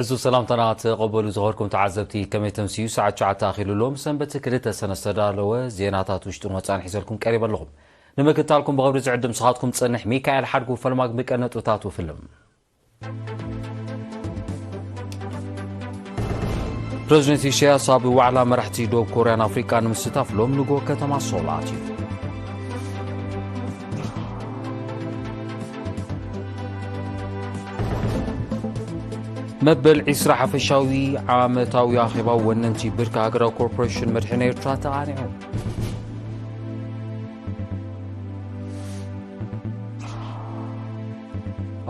ሕዙ ሰላምታና ተቐበሉ ዝኸርኩም ተዓዘብቲ፣ ከመይ ተምስዩ? ሰዓት ትሽዓተ ኣኺሉ ኣሎ። ምስ ሰንበት ክልተ ሰነ ዝተዳለወ ዜናታት ውሽጥን ወፃን ሒዘልኩም ቀሪበ ኣለኹም። ንምክትታልኩም ብኽብሪ ዝዕድም ስኻትኩም ዝጸንሕ ሚካኤል ሓድጉ። ፈልማግ ብቀነጥብታቱ ፍልም። ፕረዚደንት ኢሳያስ ኣብ ዋዕላ መራሕቲ ደቡብ ኮርያን ኣፍሪቃን ንምስታፍ ሎም ንጎ ከተማ ሶል ኣትዩ። መበል ዒስራ ሓፈሻዊ ዓመታዊ ኣኼባ ወነንቲ ብርኪ ሃገራዊ ኮርፖሬሽን መድሕን ኤርትራ ተቓኒዑ።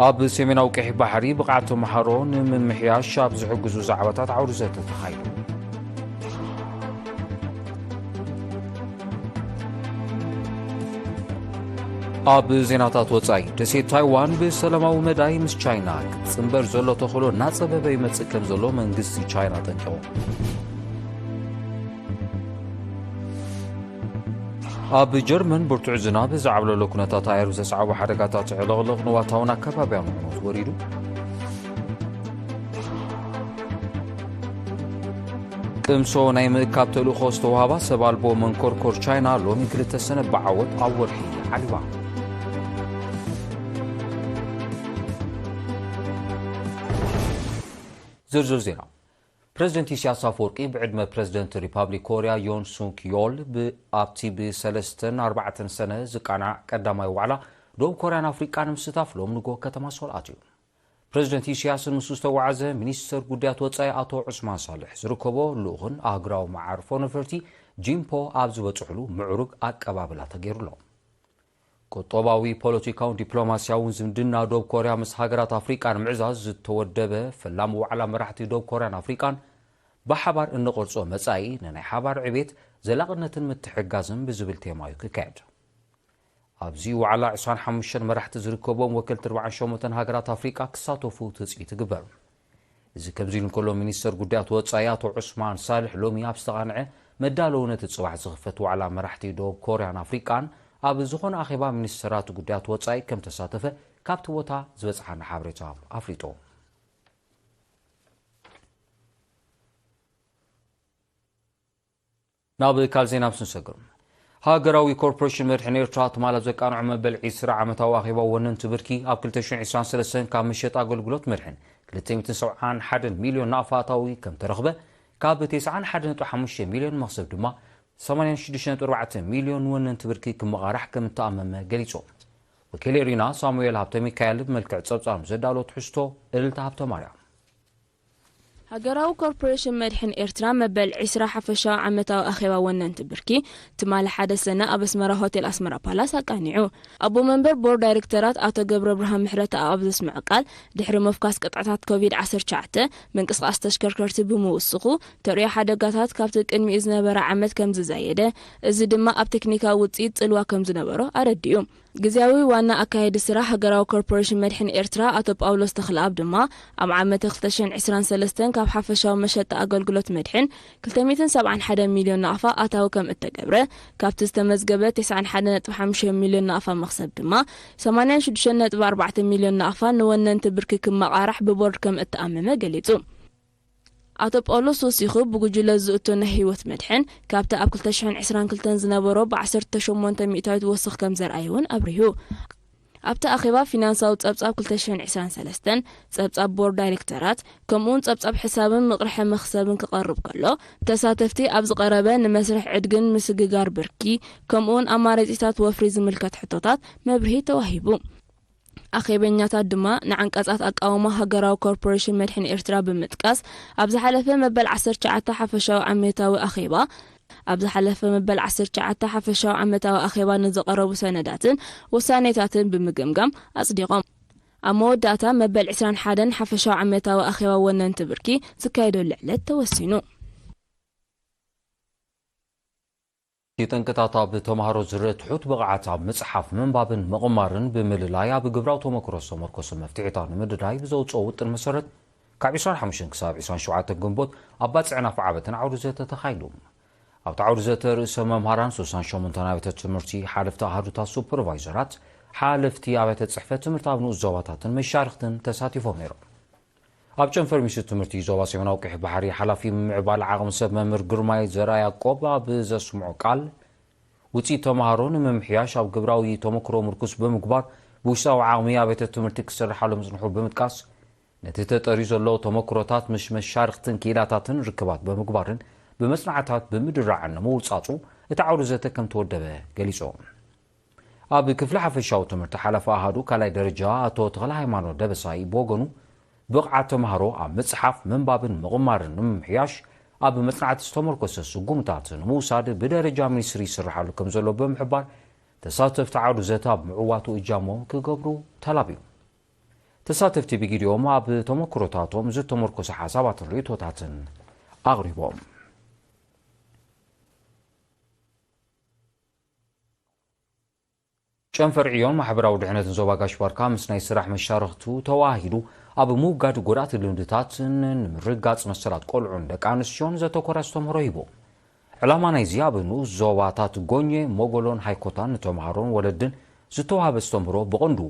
ኣብ ሰሜናዊ ቀይሕ ባሕሪ ብቕዓት ተምሃሮ ንምምሕያሽ ኣብ ዝሕግዙ ዛዕባታት ዓውዲ ዘተ ተኻይዱ። ኣብ ዜናታት ወጻኢ፣ ደሴት ታይዋን ብሰላማዊ መዳይ ምስ ቻይና ክትጽንበር ዘሎ ተኽእሎ እናጸበበ ይመጽእ ከም ዘሎ መንግስቲ ቻይና ኣጠንቂቑ። ኣብ ጀርመን ብርቱዕ ዝናብ ዝዓብለሎ ኩነታት ኣየር ዘስዓቦ ሓደጋታት ዕልቕልቕ ንዋታውን ኣከባብያውን ዕንወት ወሪዱ። ቅምሶ ናይ ምእካብ ተልእኾ ዝተዋህባ ሰብ ኣልቦ መንኮርኮር ቻይና ሎሚ ክልተ ሰነ ብዓወት ኣብ ወርሒ ዓሊባ። ዝርዝር ዜና። ፕረዚደንት ኢሳያስ ኣፈወርቂ ብዕድመ ፕረዚደንት ሪፓብሊክ ኮርያ ዮን ሱክ ዮል ብ-፣ ኣብቲ ብሰለስተን ኣርባዕተን ሰነ ዝቃናዕ ቀዳማይ ዋዕላ ደቡብ ኮርያን ኣፍሪቃን ንምስታፍ ሎም ንጎ ከተማ ሶል ኣትዩ። ፕረዚደንት ኢሳያስን ምስኡ ዝተጓዓዘ ሚኒስተር ጉዳያት ወጻኢ ኣቶ ዑስማን ሳልሕ ዝርከቦ ልኡኽን ኣህጉራዊ መዓርፎ ነፈርቲ ጂምፖ ኣብ ዝበጽሕሉ ምዕሩግ ኣቀባብላ ተገይሩሎም። ቁጠባዊ፣ ፖለቲካውን ዲፕሎማስያውን ዝምድና ደቡብ ኮርያ ምስ ሃገራት ኣፍሪቃ ንምዕዛዝ ዝተወደበ ፈላሚ ዋዕላ መራሕቲ ደቡብ ኮርያን ኣፍሪቃን ብሓባር እንቐርጾ መጻኢ ንናይ ሓባር ዕቤት፣ ዘላቕነትን ምትሕግጋዝን ብዝብል ቴማ እዩ ክካየድ። ኣብዚ ዋዕላ ዕስራን ሓሙሽተን መራሕቲ ዝርከቦም ወከልቲ ኣርባዓን ሸሞንተን ሃገራት ኣፍሪቃ ክሳተፉ ትጽቢት ይግበር። እዚ ከምዚ ኢሉ እንከሎ፣ ሚኒስተር ጉዳያት ወጻኢ ኣቶ ዑስማን ሳልሕ ሎሚ ኣብ ዝተቓንዐ መዳለዊ ነቲ ጽባሕ ዝኽፈት ዋዕላ መራሕቲ ደቡብ ኮርያን ኣፍሪቃን ኣብ ዝኾነ ኣኼባ ሚኒስተራት ጉዳያት ወጻኢ ከም ተሳተፈ ካብቲ ቦታ ዝበጽሓና ሓበሬታ ኣፍሊጡ። ናብ ካልእ ዜና ምስ ንሰግር፣ ሃገራዊ ኮርፖሬሽን መድሕን ኤርትራ ትማል ኣብ ዘቃንዖ መበል ዒስራ ዓመታዊ ኣኼባ ወነንቲ ብርኪ፣ ኣብ ክልተ ሽሕን ዕስራን ሰለስተን ካብ መሸጢ ኣገልግሎት መድሕን ክልተ ሚእትን ሰብዓን ሓደን ሚልዮን ናቕፋ ኣታዊ ከም ተረኽበ፣ ካብ ተስዓን ሓደን ነጥቢ ሓሙሽተ ሚልዮን መኽሰብ ድማ ሰማንያን ሽዱሽተ ነጥቢ ኣርባዕተ ሚልዮን ንወነንቲ ብርኪ ክመቓራሕ ከም እተኣመመ ገሊጹ። ወኪል ኤሪና ሳሙኤል ሃብተ ሚካኤል ብመልክዕ ጸብጻብ ዘዳሎ ትሕዝቶ እልልታ ሃብተ ማርያም። ሃገራዊ ኮርፖሬሽን መድሕን ኤርትራ መበል ዒስራ ሓፈሻዊ ዓመታዊ ኣኼባ ወነንቲ ብርኪ ትማሊ ሓደ ሰነ ኣብ ኣስመራ ሆቴል ኣስመራ ፓላስ ኣቃኒዑ። ኣቦ መንበር ቦርድ ዳይሬክተራት ኣቶ ገብረ ብርሃን ምሕረተኣብ ኣብ ዘስምዖ ቃል፣ ድሕሪ ምፍካስ ቅጥዕታት ኮቪድ ዓሰርተ ትሽዓተ፣ ምንቅስቓስ ተሽከርከርቲ ብምውስኹ፣ ተርእዮ ሓደጋታት ካብቲ ቅድሚኡ ዝነበረ ዓመት ከም ዝዛየደ፣ እዚ ድማ ኣብ ቴክኒካዊ ውጽኢት ጽልዋ ከም ዝነበሮ ኣረዲኡ። ግዝያዊ ዋና ኣካያዲ ስራሕ ሃገራዊ ኮርፖሬሽን መድሕን ኤርትራ ኣቶ ጳውሎስ ተኽለኣብ ድማ፣ ኣብ ዓመተ ክልተ ሽሕን ዕስራን ሰለስተን ካብ ሓፈሻዊ መሸጣ ኣገልግሎት መድሕን ክልተ ሚእትን ሰብዓን ሓደን ሚልዮን ናቕፋ ኣታዊ ከም እተገብረ፣ ካብቲ ዝተመዝገበ ተስዓን ሓደን ነጥቢ ሓሙሽተ ሚልዮን ናቕፋ መኽሰብ ድማ ሰማንያን ሽዱሽተን ነጥቢ ኣርባዕተ ሚልዮን ናቕፋ ንወነንቲ ብርኪ ክመቓራሕ ብቦርድ ከም እተኣመመ ገሊጹ። ኣቶ ጳውሎስ ወሲኹ፣ ብጉጅለ ዝእቶ ናይ ህይወት መድሕን፣ ካብቲ ኣብ ክልተ ሽሕን ዕስራን ክልተን ዝነበሮ ብዓሰርተ ሸሞንተ ሚእታዊት ወስኽ ከም ዘርኣየ እውን ኣብሪሁ። ኣብቲ ኣኼባ ፊናንሳዊ ጸብጻብ ክልተ ሽሕን ዕስራን ሰለስተን፣ ጸብጻብ ቦርድ ዳይሬክተራት፣ ከምኡውን ጸብጻብ ሕሳብን ምቕርሐ መኽሰብን ክቐርብ ከሎ፣ ተሳተፍቲ ኣብ ዝቐረበ ንመስርሕ ዕድግን ምስግጋር ብርኪ፣ ከምኡውን ኣማራጺታት ወፍሪ ዝምልከት ሕቶታት መብርሂ ተዋሂቡ። ኣኼበኛታት ድማ ንዓንቀጻት ኣቃውማ ሃገራዊ ኮርፖሬሽን መድሕን ኤርትራ ብምጥቃስ፣ ኣብ ዝሓለፈ መበል ዓሰርተ ትሽዓተ ሓፈሻዊ ዓመታዊ ኣኼባ፣ ኣብ ዝሓለፈ መበል ዓሰርተ ትሽዓተ ሓፈሻዊ ዓመታዊ ኣኼባ ንዝቐረቡ ሰነዳትን ውሳኔታትን ብምግምጋም ኣጽዲቖም። ኣብ መወዳእታ መበል ዕስራን ሓደን ሓፈሻዊ ዓመታዊ ኣኼባ ወነንቲ ብርኪ ዝካየደሉ ዕለት ተወሲኑ። እቲ ጠንቅታት ኣብ ተምሃሮ ዝረአ ትሑት ብቕዓት ኣብ ምጽሓፍ፣ ምንባብን ምቕማርን ብምልላይ ኣብ ግብራዊ ተመክሮ ዝተመርኮሰ መፍትሒታት ንምድላይ ብዘውጽኦ ውጥን መሰረት፣ ካብ ዕስራን ሓሙሽተን ክሳብ ዕስራን ሸውዓተን ግንቦት ኣብ ባጽዕን ኣፍዓበትን ዓውዲ ዘተ ተኻይዱ። ኣብቲ ዓውዲ ዘተ ርእሰ መምሃራን፣ ሱሳን ሸሞንተን ኣብያተ ትምህርቲ ሓለፍቲ ኣሃዱታት፣ ሱፐርቫይዘራት፣ ሓለፍቲ ኣብያተ ጽሕፈት ትምህርቲ ኣብ ንኡስ ዞባታትን መሻርኽትን ተሳቲፎም ነይሮም። ኣብ ጨንፈር ሚኒስትሪ ትምህርቲ ዞባ ሰሜናዊ ቀይሕ ባሕሪ ሓላፊ ምምዕባል ዓቕሚ ሰብ መምህር ግርማይ ዘርኣያቆብ ኣብ ዘስምዖ ቃል፣ ውፅኢት ተምሃሮ ንምምሕያሽ ኣብ ግብራዊ ተመክሮ ምርኩስ ብምግባር ብውሽጣዊ ዓቕሚ ኣብያተ ትምህርቲ ክስርሓሉ ምፅንሑ ብምጥቃስ፣ ነቲ ተጠርዩ ዘሎ ተመክሮታት ምስ መሻርኽትን ክኢላታትን ርክባት ብምግባርን ብመፅናዕታት ብምድራዕን ንምውፃፁ እቲ ዓውደ ዘተ ከም ተወደበ ገሊፆም። ኣብ ክፍሊ ሓፈሻዊ ትምህርቲ ሓላፊ ኣሃዱ ካልኣይ ደረጃ ኣቶ ተኽለ ሃይማኖት ደበሳይ ብወገኑ፣ ብቕዓት ተምሃሮ ኣብ ምጽሓፍ፣ ምንባብን ምቕማርን ንምምሕያሽ ኣብ መጽናዕቲ ዝተመርኮሰ ስጉምታት ንምውሳድ ብደረጃ ሚኒስትሪ ይስርሓሉ ከም ዘሎ ብምሕባር፣ ተሳተፍቲ ዓውዲ ዘተ ኣብ ምዕዋቱ እጃሞም ክገብሩ ተላብዩ። ተሳተፍቲ ብጊዲኦም ኣብ ተመክሮታቶም ዝተመርኮሰ ሓሳባትን ርእይቶታትን ኣቕሪቦም። ጨንፈር ዕዮን ማሕበራዊ ድሕነትን ዞባ ጋሽ ባርካ ምስ ናይ ስራሕ መሻርኽቱ ተዋሂዱ ኣብ ምውጋድ ጎዳእቲ ልምድታትን ንምርጋጽ መሰላት ቆልዑን ደቂ ኣንስትዮን ዘተኮረ ኣስተምህሮ ሂቡ። ዕላማ ናይዚ ኣብ ንኡስ ዞባታት ጎኘ፣ ሞጎሎን ሃይኮታን ንተምሃሮን ወለድን ዝተዋሃበ ኣስተምህሮ ብቐንዱ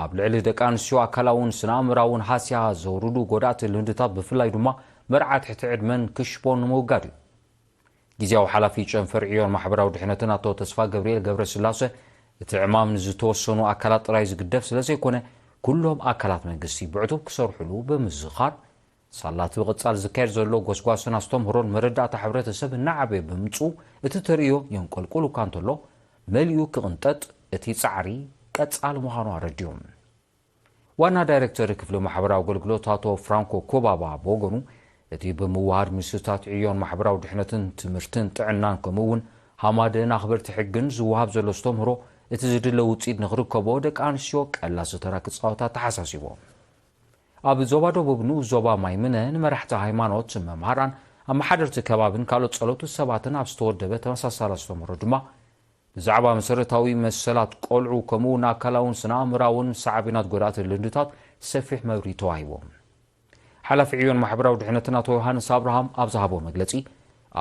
ኣብ ልዕሊ ደቂ ኣንስትዮ ኣካላውን ስነ ኣእምራውን ሃስያ ዘውርዱ ጎዳእቲ ልምድታት ብፍላይ ድማ መርዓ ትሕቲ ዕድመን ክሽቦን ንምውጋድ እዩ። ግዜያዊ ሓላፊ ጨንፈር ዕዮን ማሕበራዊ ድሕነትን ኣቶ ተስፋ ገብርኤል ገብረስላሰ፣ እቲ ዕማም ንዝተወሰኑ ኣካላት ጥራይ ዝግደፍ ስለ ዘይኮነ፣ ኩሎም ኣካላት መንግስቲ ብዕቱብ ክሰርሕሉ ብምዝኻር፣ ሳላ እቲ ብቕጻል ዝካየድ ዘሎ ጎስጓስን ኣስተምህሮን መረዳእታ ሕብረተሰብ እናዓበየ ብምምጽኡ፣ እቲ ተርእዮ የንቆልቁል እኳ እንተሎ፣ መሊኡ ክቕንጠጥ እቲ ጻዕሪ ቀጻሊ ምዃኑ ኣረዲኡ። ዋና ዳይሬክተር ክፍሊ ማሕበራዊ ኣገልግሎት ኣቶ ፍራንኮ ኮባባ ብወገኑ፣ እቲ ብምውሃድ ሚኒስትሪታት ዕዮን ማሕበራዊ ድሕነትን ትምህርትን ጥዕናን ከምኡ እውን ሃማደን ኣኽበርቲ ሕግን ዝወሃብ ዘሎ ኣስተምህሮ፣ እቲ ዝድለ ውፅኢት ንኽርከቦ ደቂ ኣንስትዮ ቀላሲ ተራ ክፃወታ ተሓሳሲቦም። ኣብ ዞባ ደቡብ ንኡስ ዞባ ማይምነ ንመራሕቲ ሃይማኖት፣ መምሃራን፣ ኣመሓደርቲ ከባብን ካልኦት ጸለውቲ ሰባትን ኣብ ዝተወደበ ተመሳሳሊ ኣስተምህሮ ድማ ብዛዕባ መሰረታዊ መሰላት ቆልዑ ከምኡ እውን ኣካላውን ስነ ኣእምራውን ሳዕቤናት ጎዳእቲ ልምድታት ሰፊሕ መብርሂ ተዋሂቦም። ሓላፊ ዕዮን ማሕበራዊ ድሕነትን ኣቶ ዮሃንስ ኣብርሃም ኣብ ዝሃቦ መግለጺ፣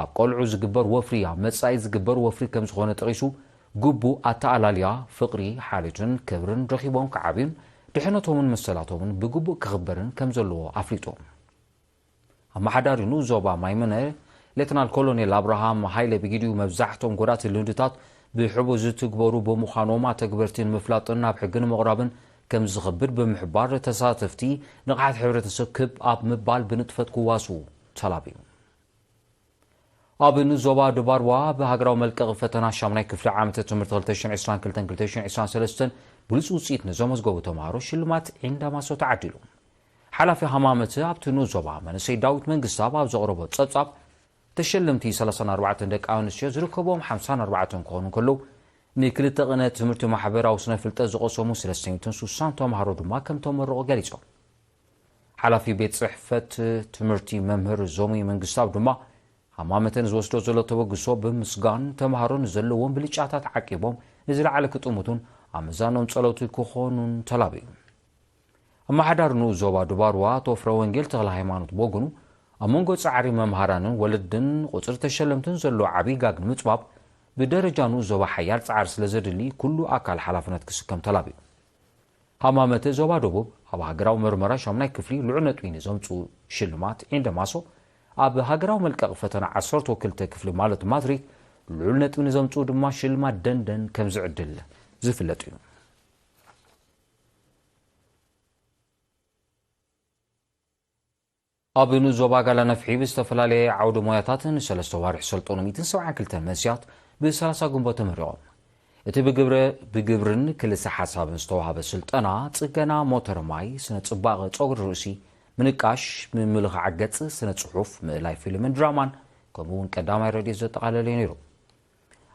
ኣብ ቆልዑ ዝግበር ወፍሪ ኣብ መጻኢ ዝግበር ወፍሪ ከም ዝኾነ ጠቒሱ፣ ግቡእ ኣተኣላልያ ፍቕሪ፣ ሓልዮትን ክብርን ረኺቦም ክዓብዩን ድሕነቶምን መሰላቶምን ብግቡእ ክኽበርን ከም ዘለዎ ኣፍሊጡ። ኣመሓዳሪ ንኡስ ዞባ ማይመነ ሌተናል ኮሎኔል ኣብርሃም ሃይለ ብጊዲኡ፣ መብዛሕትኦም ጎዳእቲ ልምድታት ብሕቡእ ዝትግበሩ ብምዃኖም፣ ኣተግበርቲ ንምፍላጥን ናብ ሕጊ ንምቕራብን ከም ዝኸብድ ብምሕባር፣ ተሳተፍቲ ንቕሓት ሕብረተሰብ ክብ ኣብ ምባል ብንጥፈት ክዋስኡ ተላብዩ። ኣብ ንኡስ ዞባ ድባርዋ ብሃገራዊ መልቀቒ ፈተና ሻሙናይ ክፍሊ ዓመተ ትምህርቲ ክልተ ሽሕን ዕስራን ክልተን ክልተ ሽሕን ዕስራን ሰለስተን ብሉጽ ውጽኢት ንዘመዝገቡ ተምሃሮ ሽልማት ዒንዳ ማሶ ተዓዲሉ። ሓላፊ ሃማመተ ኣብቲ ንኡስ ዞባ መንእሰይ ዳዊት መንግስተኣብ ኣብ ዘቕረቦ ጸብጻብ፣ ተሸለምቲ ሰላሳን ኣርባዕተን ደቂ ኣንስትዮ ዝርከብዎም ሓምሳን ኣርባዕተን ክኾኑ እንከለዉ፣ ንክልተ ቅነ ትምህርቲ ማሕበራዊ ስነ ፍልጠት ዝቐሰሙ ሰለስተ ሚእትን ስሳን ተምሃሮ ድማ ከም ተመረቑ ገሊጾም። ሓላፊ ቤት ጽሕፈት ትምህርቲ መምህር ዞሚ መንግስተኣብ ድማ፣ ሃማመተ ንዝወስዶ ዘሎ ተበግሶ ብምስጋን፣ ተምሃሮ ንዘለዎም ብልጫታት ዓቂቦም ንዝለዓለ ክጥምቱን ኣብ ምዛኖም ጸለውቲ ክኾኑን ተላብዩ። ኣመሓዳሪ ንኡስ ዞባ ድባርዋ ኣቶ ፍረወንጌል ተኽለ ሃይማኖት ብወገኑ፣ ኣብ መንጎ ጻዕሪ መምሃራንን ወለድን ቁጽሪ ተሸለምትን ዘሎ ዓብዪ ጋግ ንምጽባብ፣ ብደረጃ ንኡስ ዞባ ሓያል ጻዕሪ ስለ ዘድሊ፣ ኩሉ ኣካል ሓላፍነት ክስከም ተላብዩ። ሃማመተ ዞባ ደቡብ ኣብ ሃገራዊ መርመራ ሻሙናይ ክፍሊ ልዑል ነጥቢ ንዘምጽኡ ሽልማት ዒንደ ማሶ፣ ኣብ ሃገራዊ መልቀቕ ፈተና ዓሰርተ ክልተ ክፍሊ ማለት ማትሪክ ልዑል ነጥቢ ንዘምጽኡ ድማ ሽልማት ደንደን ከም ዝዕድል ዝፍለጥ እዩ። ኣብ ንኡስ ዞባ ጋላ ነፍሒ ብዝተፈላለየ ዓውዲ ሞያታት ንሰለስተ ዋርሒ ዝሰልጠኑ ሚእትን ሰብዓን ክልተን መንስያት ብሰላሳ ግንቦት ተመሪቖም። እቲ ብግብረ-፣ ብግብርን ክልሰ ሓሳብን ዝተዋህበ ስልጠና፣ ጽገና ሞተር ማይ፣ ስነ ጽባቐ ጸጉሪ ርእሲ፣ ምንቃሽ፣ ምምልኻዕ ገጽ፣ ስነ ጽሑፍ፣ ምእላይ ፊልምን ድራማን፣ ከምኡ እውን ቀዳማይ ረድኤት ዘጠቓለለ ነይሩ።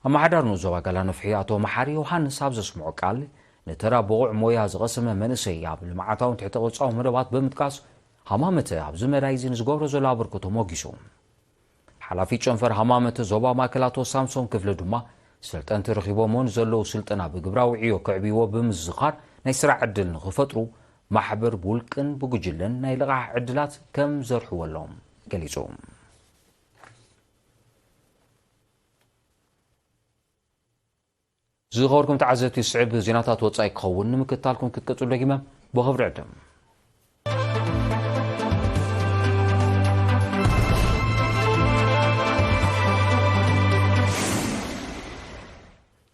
ኣመሓዳሪ ንኡስ ዞባ ጋላ ነፍሒ ኣቶ መሓሪ ዮሃንስ ኣብ ዘስምዖ ቃል፣ ንተራ ብቑዕ ሞያ ዝቐሰመ መንእሰይ ኣብ ልምዓታውን ትሕተ ቅርጻዊ መደባት ብምጥቃስ፣ ሃማመተ ኣብዚ መዳይ እዚ ንዝገብሮ ዘሎ ኣበርክቶ ሞጊሱ። ሓላፊ ጨንፈር ሃማመተ ዞባ ማእከል ኣቶ ሳምሶን ክፍለ ድማ፣ ሰልጠንቲ ረኺቦምዎ ንዘለዉ ስልጠና ብግብራዊ ዕዮ ከዕብይዎ ብምዝኻር፣ ናይ ስራሕ ዕድል ንኽፈጥሩ ማሕበር ብውልቅን ብጉጅለን ናይ ልቓሕ ዕድላት ከም ዘርሕወሎም ገሊጹ። ዝኸበርኩም ተዓዘብቲ፣ ዝስዕብ ዜናታት ወጻኢ ክኸውን ንምክትታልኩም ክትቀጽሉ ደጊመ ብኽብሪ ዕድም።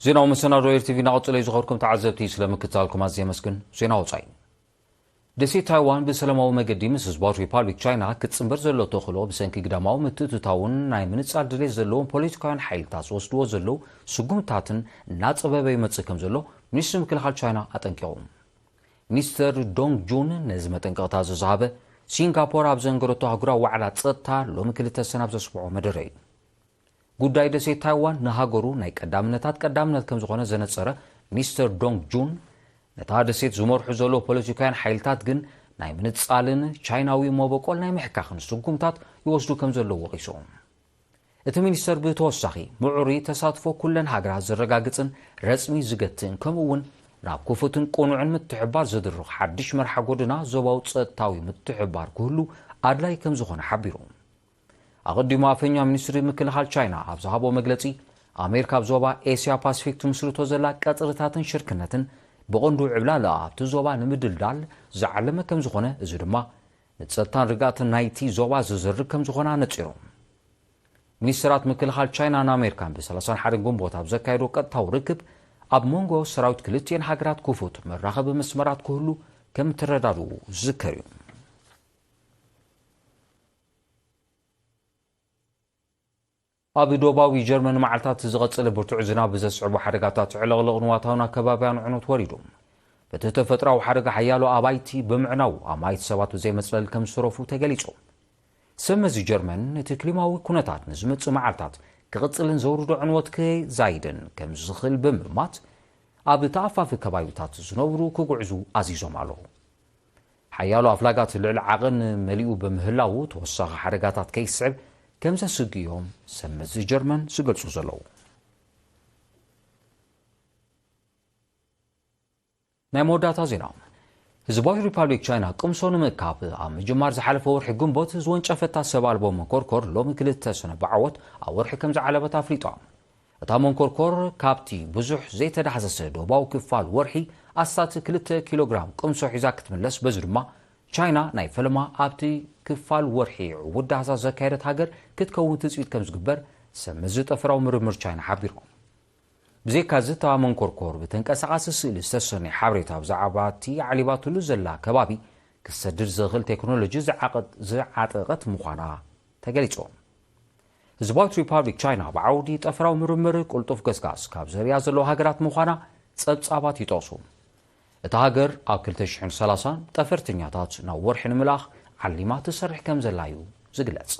ዜናዊ መሰናዶ ኤር ቲቪ እናቐጸለ እዩ። ዝኸበርኩም ተዓዘብቲ፣ ስለ ምክትታልኩም ኣዝየ የመስግን። ዜና ወጻኢ። ደሴት ታይዋን ብሰላማዊ መገዲ ምስ ህዝባዊት ሪፓብሊክ ቻይና ክትጽንበር ዘሎ ተኽእሎ ብሰንኪ ግዳማዊ ምትእትታውን ናይ ምንጻል ድሌት ዘለዎም ፖለቲካውያን ሓይልታት ዝወስድዎ ዘለዉ ስጉምታትን እናጸበበ ይመጽእ ከም ዘሎ ሚኒስትሪ ምክልኻል ቻይና ኣጠንቂቑ። ሚኒስተር ዶንግ ጁን ነዚ መጠንቀቕታ ዝዝሃበ ሲንጋፖር ኣብ ዘንገረቶ ኣህጉራዊ ዋዕላ ጸጥታ ሎሚ ክልተ ሰነ ኣብ ዘስምዖ መደረ እዩ። ጉዳይ ደሴት ታይዋን ንሃገሩ ናይ ቀዳምነታት ቀዳምነት ከም ዝኾነ ዘነጸረ ሚኒስተር ዶንግ ጁን፣ ነታ ደሴት ዝመርሑ ዘለዉ ፖለቲካውያን ሓይልታት ግን ናይ ምንጻልን ቻይናዊ መበቆል ናይ ምሕካኽን ስጉምታት ይወስዱ ከም ዘለዉ ወቒሱ። እቲ ሚኒስተር ብተወሳኺ፣ ምዕሩይ ተሳትፎ ኩለን ሃገራት ዘረጋግጽን ረጽሚ ዝገትእን፣ ከምኡ እውን ናብ ክፉትን ቅኑዕን ምትሕብባር ዘድርኽ ሓድሽ መርሓ ጎደና ዞባዊ ጸጥታዊ ምትሕብባር ክህሉ ኣድላዪ ከም ዝኾነ ሓቢሩ። ኣቐዲሙ ኣፈኛ ሚኒስትሪ ምክልኻል ቻይና ኣብ ዝሃቦ መግለጺ፣ ኣሜሪካ ኣብ ዞባ ኤስያ ፓሲፊክ ትምስርቶ ዘላ ቀጽርታትን ሽርክነትን ብቐንዱ ዕብላላ ኣብቲ ዞባ ንምድልዳል ዝዓለመ ከም ዝኾነ፣ እዚ ድማ ንጸጥታን ርግኣትን ናይቲ ዞባ ዝዝርግ ከም ዝኾነ ኣነጺሩ። ሚኒስትራት ምክልኻል ቻይናን ኣሜሪካን ብ ሰላሳን ሓደን ግንቦት ኣብ ዘካየዶ ቀጥታዊ ርክብ፣ ኣብ መንጎ ሰራዊት ክልቲኤን ሃገራት ክፉት መራኸቢ መስመራት ክህሉ ከም እተረዳድኡ ዝዝከር እዩ። ኣብ ደቡባዊ ጀርመን መዓልታት ዝቐጸለ ብርቱዕ ዝናብ ብዘስዕቦ ሓደጋታት ዕለቕለቕ ንዋታውን ኣከባብያን ዕንወት ወሪዱ። በቲ ተፈጥሮኣዊ ሓደጋ ሓያሎ ኣባይቲ ብምዕናው፣ ኣማኢት ሰባት ብዘይ መጽለሊ ከም ዝተረፉ ተገሊጹ። ሰብ መዚ ጀርመን፣ እቲ ክሊማዊ ኩነታት ንዝመጽእ መዓልታት ክቕጽልን ዘውርዶ ዕንወት ክዛይድን ከም ዝኽእል ብምእማት፣ ኣብ ተኣፋፊ ከባቢታት ዝነብሩ ክጉዕዙ ኣዚዞም ኣለዉ። ሓያሎ ኣፍላጋት ልዕሊ ዓቐን መሊኡ ብምህላዉ፣ ተወሳኺ ሓደጋታት ከይስዕብ ከም ዘስግእ እዮም ሰብ መዚ ጀርመን ዝገልጹ ዘለዉ። ናይ መወዳእታ ዜና። ህዝባዊት ሪፓብሊክ ቻይና ቅምሶ ንምእካብ ኣብ ምጅማር ዝሓለፈ ወርሒ ግንቦት ዝወንጨፈታ ሰብ ኣልቦ መንኮርኮር ሎሚ ክልተ ሰነ ብዓወት ኣብ ወርሒ ከም ዝዓለበት ኣፍሊጣ። እታ መንኮርኮር ካብቲ ብዙሕ ዘይተዳህሰሰ ደቡባዊ ክፋል ወርሒ ኣስታት ክልተ ኪሎ ግራም ቅምሶ ሒዛ ክትምለስ፣ በዚ ድማ ቻይና ናይ ፈለማ ኣብቲ ክፋል ወርሒ ዕዉት ዳህሳስ ዘካየደት ሃገር ክትከውን ትጽቢት ከም ዝግበር ሰብ መዚ ጠፈራዊ ምርምር ቻይና ሓቢሮም። ብዘይካዚ፣ እታ መንኮርኮር ብተንቀሳቓሲ ስእሊ ዝተሰነየ ሓበሬታ ብዛዕባ እቲ ዓሊባትሉ ዘላ ከባቢ ክሰድድ ዝኽእል ቴክኖሎጂ ዝዓቐ-፣ ዝዓጠቐት ምዃና ተገሊጹ። ህዝባዊት ሪፓብሊክ ቻይና ብዓውዲ ጠፈራዊ ምርምር ቅልጡፍ ገስጋስ ካብ ዘርእያ ዘለዋ ሃገራት ምዃና ጸብጻባት ይጠቕሱ። እታ ሃገር ኣብ ክልተ ሽሕን ሰላሳን ጠፈርተኛታት ናብ ወርሒ ንምልኣኽ ዓሊማ ትሰርሕ ከም ዘላ እዩ ዝግለጽ።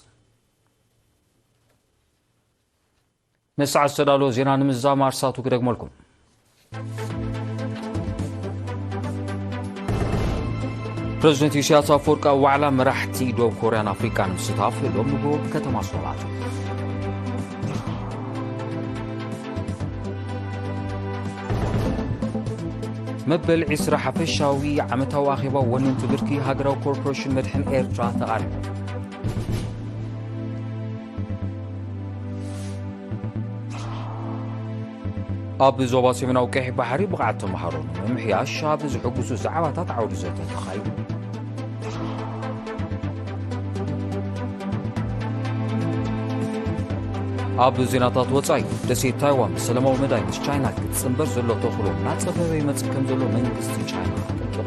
ንሰዓት ዝተዳለወ ዜና ንምዝዛም ኣርሳቱ ክደግመልኩም። ፕረዚደንት ኢሳያስ ኣፈወርቂ ኣብ ዋዕላ መራሕቲ ደቡብ ኮርያን ኣፍሪቃን ምስታፍ ሎሚ ንግሆ ከተማ ሶል ኣትዩ። መበል ዕስራ ሓፈሻዊ ዓመታዊ ኣኼባ ወነንቲ ብርኪ ሃገራዊ ኮርፖሬሽን መድሕን ኤርትራ ተቓሪቡ። ኣብ ዞባ ሰሜናዊ ቀይሕ ባሕሪ ብቕዓት ተምሃሮ ንምምሕያሽ ኣብ ዝሕግዙ ዛዕባታት ዓውዲ ዘተ ተኻይዱ። ኣብ ዜናታት ወጻኢ፣ ደሴት ታይዋን ብሰላማዊ መዳይ ምስ ቻይና ክትጽንበር ዘሎ ተኽእሎ እናጸበበ ይመጽእ ከም ዘሎ መንግስቲ ቻይና ኣጠንቂቑ።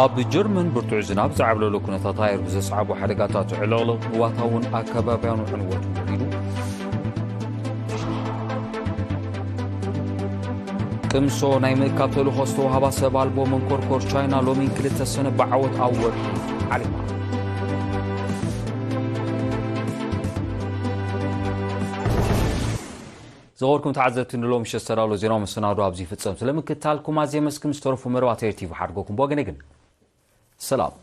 ኣብ ጀርመን ብርቱዕ ዝናብ ዝዓብለሎ ኩነታት ኣየር ብዘስዓቦ ሓደጋታት ዕልቕልቕ ንዋታውን ኣከባብያኑ ዕንወት ወሪዱ። ቅምሶ ናይ ምእካብ ተልእኾ ዝተዋህባ ሰብ ኣልቦ መንኮርኮር ቻይና ሎሚ ክልተ ሰነ ብዓወት ኣብ ወርሒ ዓሊማ። ዝኸበርኩም ተዓዘብቲ፣ ንሎሚ ምሸት ዝተዳሎ ዜናዊ መሰናዶ ኣብዚ ይፍጸም። ስለምክትታልኩም ኣዝየ የመስግን። ዝተረፉ መርባት ኤር ቲቪ ሓድጎኩም። ብወገነይ ግን ሰላም።